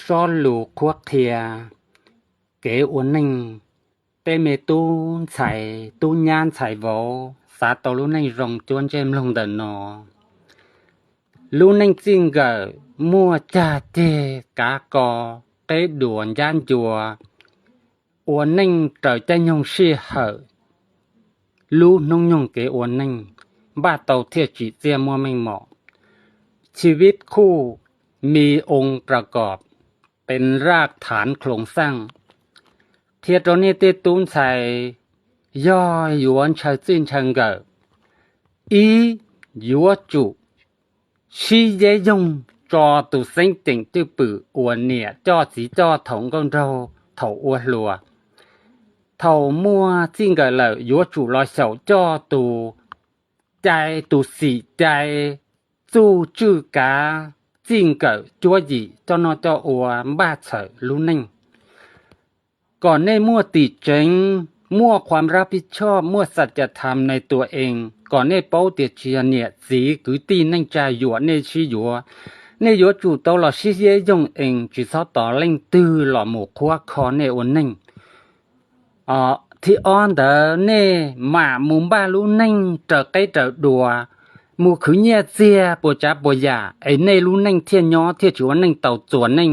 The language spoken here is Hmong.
Txoj lus qhuab qhia kev ua neej, tej me tub ntxhais tub nyab ntxhais vauv xav tau lub neej zoo cuab ntsej mloog ntawm no. Lub neej txij nkawm muaj cag ceg kav ko, qeb duas ncab ncua, ua neej raws caij nyoog sij hawm, lub hnub nyoog kev ua neej npaj tau thiaj tsim txiaj muaj meej mom, chi vib khuj mi oo raws kom pes raj thav khloov xaj. Qhia rau nej tej tub ntxhais, yog yuav ntshaw txij ntshaw nkawm, ib, yuav tsum sib yeb yoog tso tus xeeb ceem cwj pwm uas niam coj txiv coj thaum nkauj nraug thaum ua hluas. Thaum muaj txij nkawm lawm yuav tsum los xyaum coj tus cai tus xim cai, txuj tswj kav txij nkawm cuab yim coj noj coj ua npaj txhawm lub neej. Kom nej muaj tim tseev, muaj qhuam rab pij choj, muaj xaj ca tham nais tua ees, kom nej paub tias tsis yog niam txiv kwv tij neej tsa yuam nej sib yuav. Nej yuav tsum tau los sib yeb yoog ees, tsis txhob tos leej twg los mus qhuab kho nej ua neej. Thib ob ntawd nej mam mus npaj lub neej raws qeb raws duas, mus khwv nyiaj txiag puas tsav puas yam es nej lub neej thiaj nyob thiaj tsis ua neej tau txuas neej.